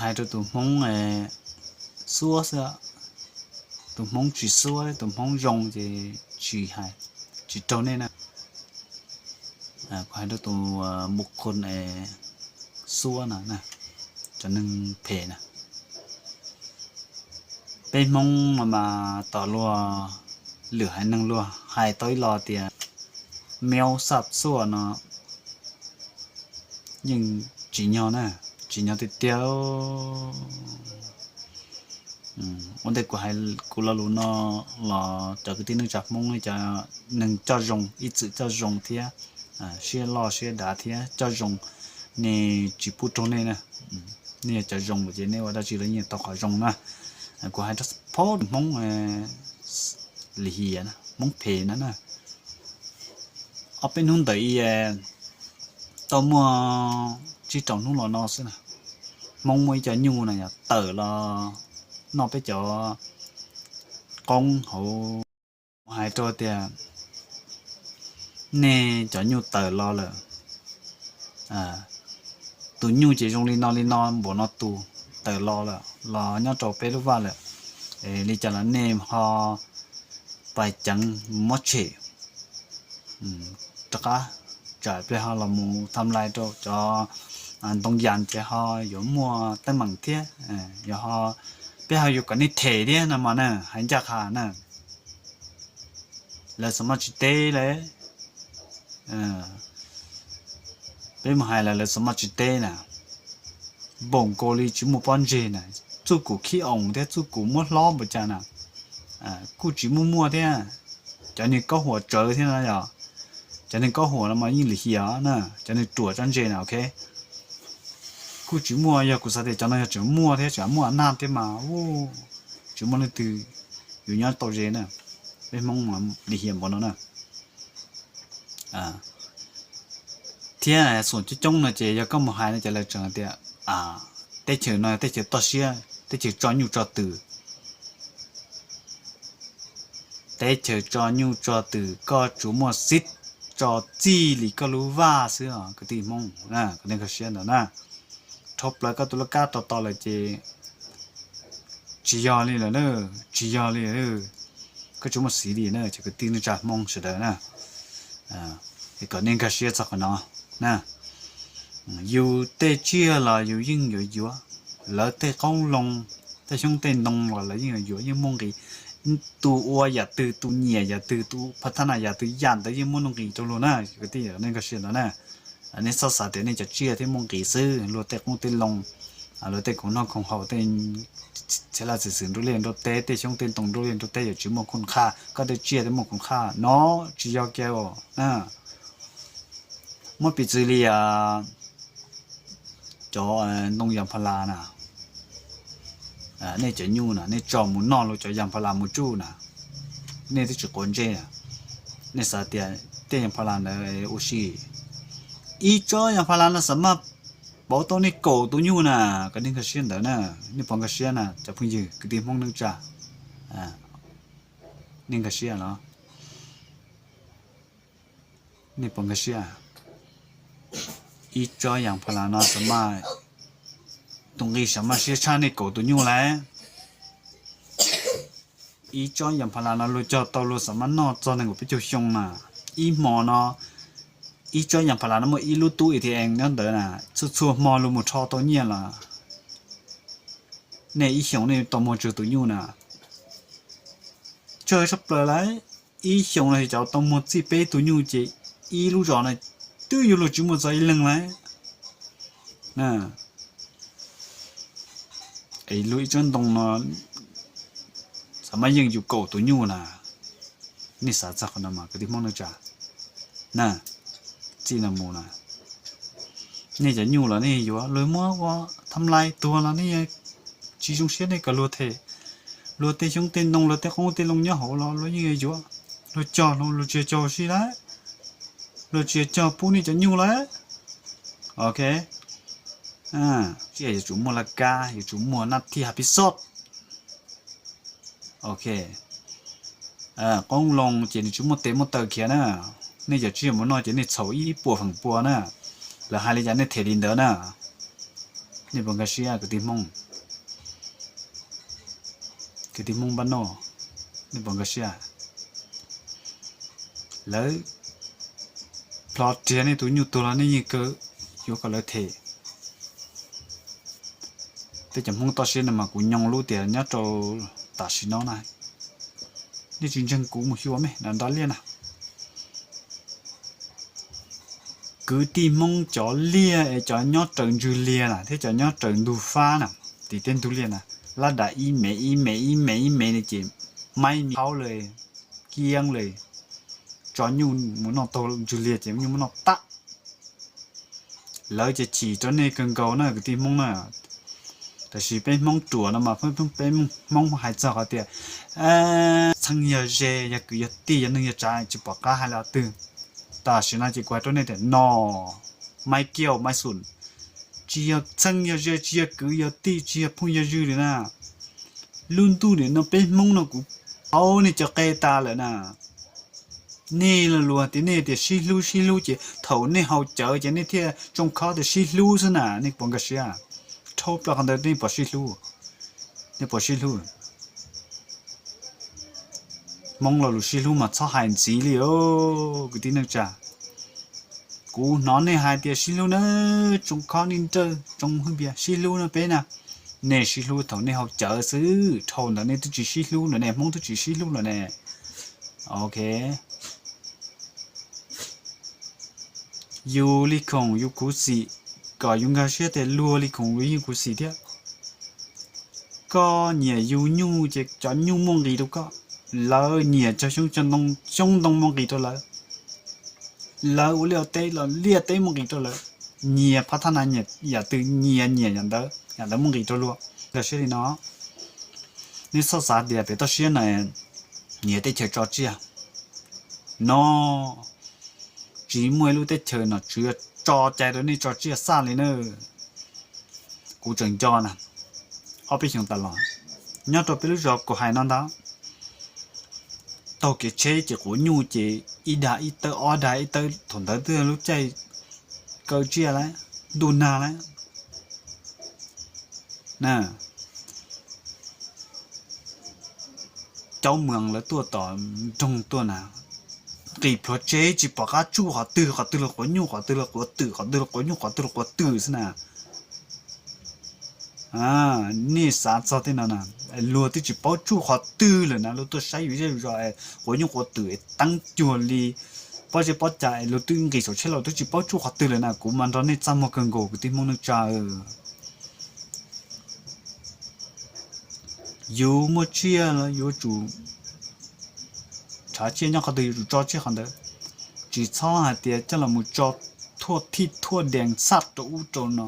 Hais rau tus Hmoob xuab xwb, tus Hmoob tsis xuab, tus Hmoob zoo ces tsis hais, tsis raug nej na. Kuv hais rau tus mus qhun xuab no, cov neeg phem na. Peb Hmoob no mas tom luag lwm haiv neeg luag hais tau ib lo tias miaub xaj xuaj no yeej tsim nyog na, tsim nyog tiag tiag. Ua ntej kuv hais kuv lo lus no los cov kwv tij neej tsa Hmoob, cov neeg coj zoo, ib txwm coj zoo thiab siab loj siab dav thiab coj zoo, nej tsis pub raug nej na. Nej yog cov zoo lawm ces nej ua dab tsi los yeej tau qhov zoo na. Kuv hais rau pab Hmoob lim hiam, Hmoob phem na na. Ob peb hnub ntawd tau muaj tsib rau hnub los no xwb na, Hmoob muaj ib co nyuj na yog tawm los noj peb cov qoob hauv. Hais rau tias nej cov nyuj tawm los lawm, tus nyuj ces zoo li no li no npaum no tus tawm los lawm los nyob rau peb lub vaj lawm, li cas los nej ho pais ceev muab tshem rov qab, tsam peb ho los mus tham lais rau cov ntoo yas ces ho yuav muaj teeb meem thiab, yog ho peb ho yuav kom nej them thiab no mas na, hais ncaj qha na. Lawv xav maj tsis teb lawm. Peb mus hais lawv, lawv xav maj tsis teb na, npaum nkaus li tsis muaj pob ntseg na, txuj kum khib oos thiab txuj kum muab hlob npaum cas na, kuj tsis muaj muaj thiab. Cov niag kaub huam tsawv thiab no yog, cov niag kaub huam no mas yeej lim hiam na, cov niag ruam tsob ntse na, ok. Kuj tsis muaj, yog kuv xav tias cov no yog tseem muaj thiab tseem muaj naj thiab mas, tsis muaj leej twg yuav nyob tau ze na. Peb Hmoob lim hiam npaum no na. Thiab xoom coob coob no ces yog koj mus hais no ces lawv tseem tias teb chaws no teb chaws toj siab, teb chaws tso nyuj tso twm. Teb chaws tso nyuj tso twm koj tsuas muaj xiv tso txij li koj lub vaj xwb os kwv tij Hmoob, kom nej nkag siab ntawd na. Rhau plaws koj tus laj kab to to lawm ces tsis yog li lawm na, tsis yog li, koj tsis muaj xiv li na cov kwv tij neej tsa Hmoob sawv daws na. Es kom nej nkag siab txog qhov no na. Yus tej tsiaj los yus yeej yuav yuav, lawv tej qoob loo, tej xyoob tej ntoo los lawv yeej yuav yuav, yeej muaj nqis. Tus ua yam twg, tus nyiam yam twg, tus pha thab na yam twg, yam ntawd yeej muaj nuj nqis rau luag na. Kwv tij, nej nkag siab ntawd na. Nej txhob xav tias nej cov tsiaj thiaj muaj nqis xwb, luag tej qoob tej loo, luag tej khoom noj khoom haus, tej txhia laj txiv xwm nruab liaj nruab teb, tej xyoob tej ntoo nruab liaj nruab teb yuav tsis muaj khoom qhaj, koj tej tsiaj thiaj muaj khoom qhaj no, tsis yog kiag na. Muab piv txwv li cov ntoo yam pha las na, nej cov nyuj na nej tso mus noj luag cov yam pha las mus tsuj na, nej twb tsis quav ntsej, nej xav tias tej yam pha las ntawd ua si, ib tsob yam pha las no xav maj pauv tau nej kaum tus nyuj na, kom nej nkag siab ntawd na. Nej puas nkag siab na cov phooj ywg kwv tij Hmoob neej tsa? Nej nkag siab los? Nej puas nkag siab? Ib tsob yam pha las no xav maj, tus nqi xav maj siab tshaj nej kaum tus nyuj lawm. Ib tsob yam pha las no luag cog tau luag xav maj noj txog nees nkaum peb caug xyoo na. Ib hmo no, ib tsob yam pha las no muaj ib lub tub A T M nyob ntawd na, txhua txhua hmo luag mus rho tau nyiaj los nej ib xyoos nej tau muag tsawg tus nyuj na? Tsawg tshaj plaws lawm. Ib xyoos no cov tau muag txij peb tug nyuj ces ib lub zos no twb yuav luag tsis muaj txog ib leeg lawm. Luag ib tsob ntoo no xav maj yeej yus kaum tus nyuj na. Nej xav txog qhov no mas kwv tij Hmoob neej tsa na, txij no mus na, nej cov nyuj los nej yuav, luag muab ua tham lais tuag los nej tsis zoo siab nej kom luag them, luag tej xyoob tej ntoo luag tej qoob tej loo nyob hauv los luag yeej yuav yuav, luag cog luag tsis yog cog ua si lawm, luag tsis yog cog pub nej cov nyuj lawm. Ok, tsiaj yuav tsum muaj laj kab, yuav tsum muaj nab thij hav piv xoj. Ok, qoob loo ces nws tsis muaj tes muaj taw khiav na. Nej cov tsiaj mus noj ces nej txhaum ib puas feem pua na. Lawv hais li cas nej them li ntawd na. Nej puas nkag siab kwv tij Hmoob? Kwv tij Hmoob npab noj, nej puas nkag siab? Lawv plhov riag nej tus nyuj tuag los nej yeej kawg yuav kom lawv them. Tej cov Hmoob toj siab no mas kuv nyoo lub tias nyob rau tam sim no na, nej tsis ntseeg kuv mus xyuas me nram nrab liaj na. Kwv tij Hmoob cov liaj es cov nyob raws ntsws liaj na thiab cov nyob raws ntug fab na, tim tej ntug liaj na, lab dam ib mev ib mev ib mev ib mev li ces maib me haub li, kiab li, tso nyuj mus noj taug ntsws liaj ces nyuj muab noj tag. Lawv ces chim rau nej kawg nkaus na kwv tij Hmoob na. Tab sis peb Hmoob ruam no mas peb Hmoob hais txog qhov tias txheeb yog ze, yog kwv yog tij, yog neej yog tsav tsis pom qab hais li twg. Tam sim no ces kuv hais rau nej tias no, maiv kiaj maiv xum, tsis yog txheeb yog ze, tsis yog kwv yog tij, tsis yog phooj yog ywg li na. Lub ntuj nim no peb Hmoob no kuv paub nej cov qe tas lawm na. Nej los luag tias nej tias sib hlub sib hlub ces thaum nej haus cawv ces nej thiaj tsoo khob tias sib hlub xwb na, nej puas nkag siab? Dhau plaws qhov ntawd nej puas sib hlub? Nej puas sib hlub? Hmoob lo lus sib hlub mas txhob hais ntxiv li os kwv tij neej tsa. Kuv hnov nej hais tias sib hlub na, tsoo khob nej nrawj tsoo hwj npias sib hlub no peb na. Nej sib hlub thaum nej haus cawv xwb, dhau ntawd nej twb tsis sib hlub lawm ne, Hmoob twb tsis sib hlub lawm ne. Ok. Yus li khoom yus khuv xim, kom yus nkag siab tias luag li khoom luag yeej khuv xim thiab. Koj nyiam yus nyuj ces cov nyuj muaj nqis rau koj. Lawv nyiam cog xyoob cog ntoo, xyoob ntoo muaj nqis rau lawv. Lawv ua liaj ua teb los liaj teb muaj nqis rau lawv. Nyias phab thab na nyias yam twg nyias nyiam yam ntawd, yam ntawd muaj nqis rau luag. Nkag siab li no, nej txhob xav tias pem toj siab na nyias teb chaws tso tsiaj no, tsis muaj ib lub teb chaws nom tswv yuav tso cai rau nej tso tsiaj xaj li na. Kuv tseem nco na, ob peb xyoos tas los nyob rau peb lub zos kuv hais no ntag, taug kev tsheb ces quav nyuj ces ib dag ib tawb ob dag ib tawb, thaum ntawd twb lub caij kaw tsiaj lawm, ntuj nag lawm. Caub moos lawv tuaj tom nroog tuaj na, nqis plhuav tsev tsis pom qab tsuj qhov twg, qhov twg los quav nyuj, qhov twg los quav twm, qhov twg los quav nyuj, qhov twg los quav twm xwb na. Nej xav txog tej no na, luag twb tsis paub tsuj qhov twg lawm na, luag tuaj saib yus zej zos es quav nyuj quav twm es teeb cuag li pob zeb pob cag es luag twb nqis saum tsheb los twb tsis paub tsuj qhov twg lawm na. Kuv mas nrog nej txaj muag kawg nkaus kwv tij Hmoob neej tsa. Yus muaj tsiaj los yuav tsum tshav tsiaj nyob qhov twg yuav tsum tso tsiaj qhov ntawd. Tsis txhob hais tias coj los mus tso thuaj thij thuaj dees xaj rau ub rau no.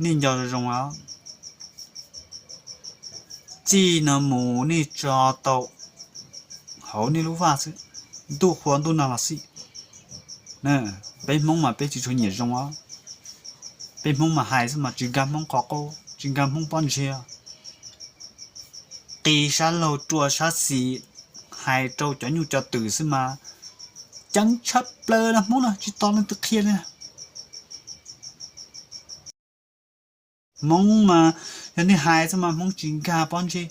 Nej nco zoo zoo os, txij no mus nej tso tau hauv nej lub vaj xwb, ntuj qhua ntuj nag los xij. Peb Hmoob mas peb tsis tshua nyiam zoo os. Peb Hmoob mas hais xwb mas tsis nkag Hmoob qhov qaub, tsis nkag Hmoob pob ntseg. Qi sab laug rua sab xis, hais rau cov nyuj cov twm xwb mas ceeb tshaj plaws na, Hmoob no tsis tos leej twg qhia li na. Hmoob mas yog nej hais xwb mas Hmoob tsis nkag pob ntseg.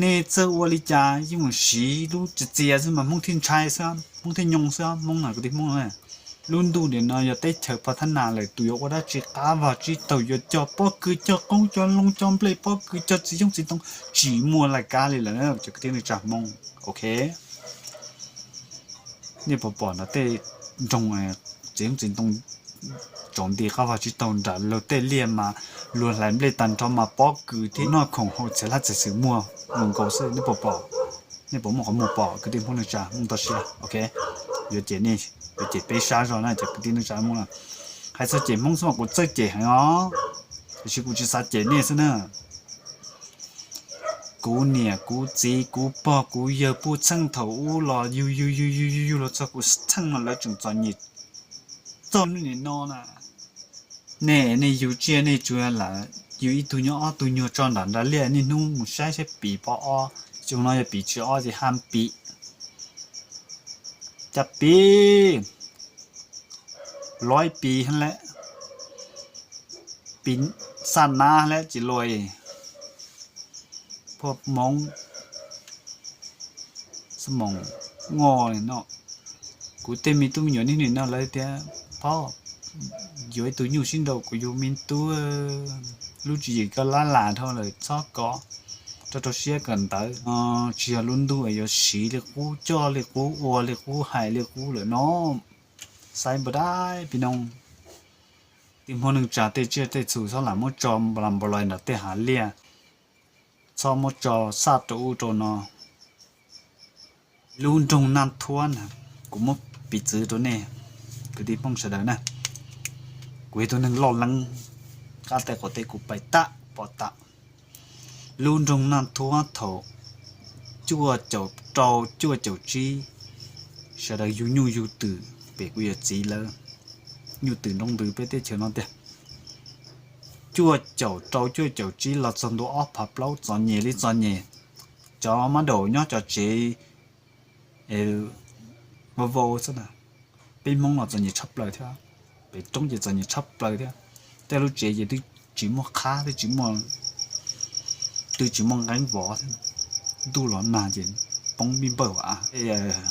Nej txawj ua li cas yeej mus siv lub txias txias xwb mas Hmoob thiaj ntshai xwb, Hmoob thiaj nyoo xwb, Hmoob na kwv tij Hmoob. Lub ntuj nim no yog teb chaws pov thab nas lawm, tus yuav ua dab tsi qab vag tsib taug, yuav cog pob kws cog qoob cog loo cog nplej pob kws cog txiv xyoob txiv ntoo tsis muaj laj kab li lawm cov kwv tij neej tsa Hmoob. Ok. Nej puas pom nram tej nroog txiv xyoob txiv ntoo tsaus nti qab vag tsib taug, nram luag tej liaj mas luag hlais nplej tag nrho mas pob kws thiab noj khoom haus txhia hlab txhia xwm muag nkaus nkaus xwb, nej puas pom? Nej puas muaj qhov muag pom kwv tij Hmoob neej tsa Hmoob toj siab? Ok. Yuav cem nej, yuav cem peb sab zog na cov kwv tij neej tsa Hmoob na. Hais txog cem Hmoob xwb mas kuv txawj cem heev os, tiam sis kuv tsis xav cem nej xwb na. Kuv niam kuv txiv kuv pog kuv yawg puj txheej thaum ub los yug yug yug yug yug yug los txog kuv txheej no lawv tseem txom nyem txog hnub nim no na. Nej, nej yug tsiaj nej tsuas lam yug ib tug nyuag ob tug nyuag tso nram nrad liaj, niaj hnub mus saib saib pim pob ob, xyoo no yog pim tsis ob ces ha pim. Cas pim, lov pim lawm. pib xaj nab lab tsis luaj, phuaj Hmoob xab moos ngoj li no. Kuv tej me tub me nyuam niaj hnub no lawv tias, Phauj, yuav ib tug nyuj sib nraus kuv yug me tub, lub tswv yim koj lab las dhau lawm txhob kov, rau rau siab kawm ntawv no, tsis yog lub ntuj yuav siv li qub, coj li qub, ua li qub, hais li qub lawm no. Xaiv npau dai pis noog, tij Hmoob neej tsa tej tsiaj tej txhu txhob lam muab tso npau lais nram tej hav liaj, txhob muab tso xaj rau ub rau no. Lub nroog Naj Thuab na, kuv muab piv txwv rau nej kwv tij Hmoob sawv daws na. Kuv yog tus neeg loj leeb, qab teb qaum teb kuv pais tag pom tag. Lub nroog Naj Thuab thaum cuaj caum rau cuaj caum tsib, sawv daws yug nyuj yug twm pem kuv yawm txiv lawv nyuj twm nroo ntws peb teb chaws no tiag. Cuaj caum rau cuaj caum tsib los txog ntua ob phav plaub txom nyem li txom nyem. Cov mab daum nyob cov tsev vau vau xwb na. Peb Hmoob los txom nyem tshaj plaws thiab, pem roob ces txom nyem tshaj plaws thiab. Tej lub tsev ces twb tsis muaj qhab, twb tsis muaj, twb tsis muaj nqeeb vov thiab. Ntuj los nag ces poob npij npawj vam.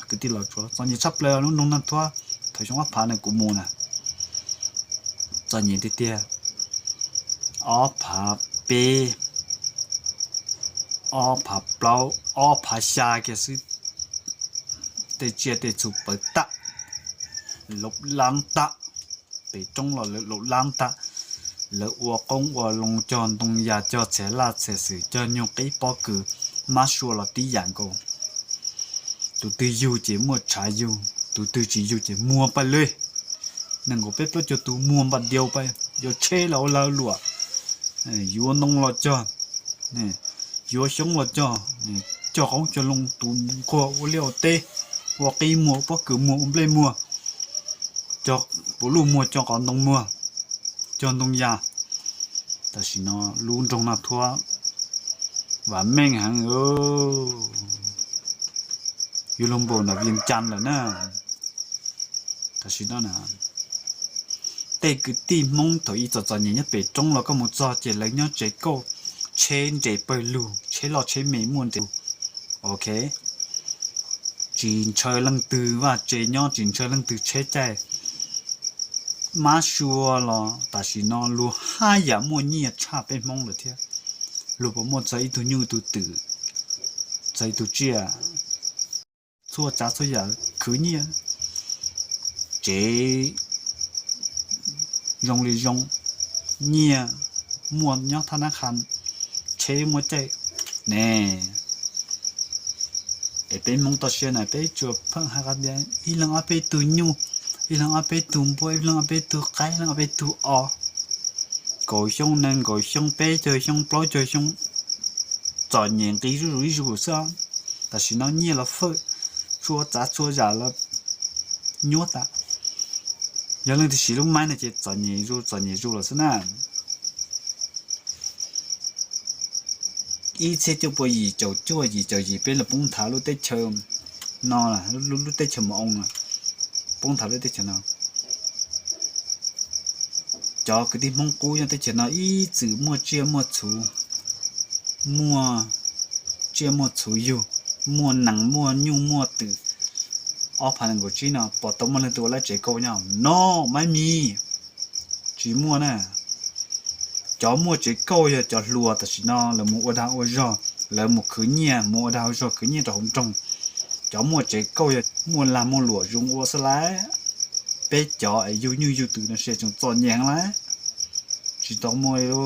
Kwv tij los tsuav txom nyem tshaj plaws lub nroog Naj Thuab thaum xyoo ob phav na kuv mus na. Txom nyem tiag tiag. Ob phav peb, ob phav plaub, ob phav xya kiag xwb, tej tsiaj tej txhu pawv tag, laum laab tag. Pem roob los lawv laum laab tag. Lawv ua qoob ua loo cog ntoo yas cog txhia laj txhia xwm cog nyuag qib pob kws, mab sua los tib yam nkaus. Tus twg yug ces muaj tshav yug, tus twg tsis yug ces muag pais li. Nees nkaum peb plaub caug tus muag npaj diau pais, yuav tsheb los ua lag luam, yuav ntoo los cog, yuav xyoob los cog, cog qoob cog loo, tus nquag ua liaj ua teb, ua qib muag, ua pob kws muag, ua nplej muag, cog puv luj muag, cog qos ntoo muag, cog ntoo yas. Tam sim no lub nroog Naj Thuab vam meej heev, yuav luag npaum nram Vias Cas lawm na. Tam sim no na, tej kwv tij Hmoob thaum ub txom txom nyem nyob pem roob los koj mus txog ces lawv nyob tsev kauj, tsheb nres pawg lug, tsheb loj tsheb me muaj nres lug. Ok, tsis ntshaw leej twg vaj tse nyob, tsis ntshaw leej twg tsheb caij. Mab sua los tam sim no luag haj yam muaj nyiaj tshaj peb Hmoob lawm thiab. Luag puas muaj txog ib tug nyuj ib tug twm, txog ib tug tsiaj, txhua tsav txhua yam khwv nyiaj. Tsev zoo li zoo, nyiaj muaj nyob thab nab qha, tsheb muaj caij ne. Es peb Hmoob toj siab na peb tsuas pheej hais tias ib leeg ob peb tug nyuj, ib leeg ob peb tug npua, ib leeg ob peb tug qaib, ib leeg ob peb tug os. Kaum xyoo nees nkaum xyoo peb caug xyoo plaub caug xyoo, txom nyem nqi zuj zus ib zus xwb. Tam sim no nyiaj los fawj, txhua tsav txhua yam los nyuaj tas. Yog leej twg siv lub maib no ces txom nyem zus txom nyem zus lawm xwb na. Ib txhiab cuaj pua yim caum cuaj yim caum yim peb los poob nthav lub teb chaws no, lub teb chaws Mus Oo, poob nthav lub teb chaws no. Cov kwv tij Hmoob qub nyob teb chaws no ib txwm muaj tsiaj muaj txhu, muaj tsiaj muaj txhu yug, muaj nees muaj nyuj muaj twm. Ob phav nees nkaum tsib no puas tau muaj leej twg ua lab tsev kauj nyob? No, maiv mis, tsis muaj na. Cov muaj tsev kauj yog cov hluas tam sim no lawv mus ua dag ua zog, lawv mus khwv nyiaj, mus ua dag ua zog khwv nyiaj rau hauv nroog. Cov muaj tsev kauj yog muaj lag muaj luam zoo ua xwb lawm. Peb cov es yug nyuj yug twm no sis tseem txom nyem heev lawm, tsis tau muaj li.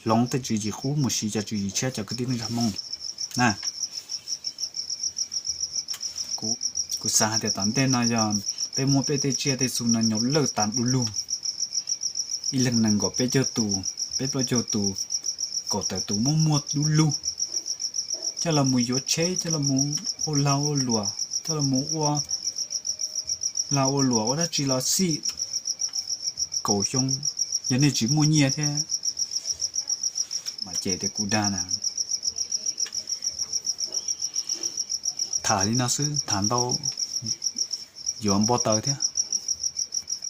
Hloov tej tswv yim qub mus siv cov tswv yim tshiab cov kwv tij neej tsa Hmoob na. Kuv xav hais tias tom ntej no yog peb muab peb tej tsiaj tej txhu no nyaum lawj tas du lug, ib leeg nees nkaum peb caug tus, peb plaub caug tus, kaum tawm tus muab muag du lug, coj los mus yuav tsheb, coj los mus ua lag ua luam, coj los mus ua lag ua luam ua dab tsi los xij. Kaum xyoo, yog nej tsis muaj nyiaj thiab mas cem tias kuv dag na. Tham li no xwb, tham ntau yuav npau taws thiab.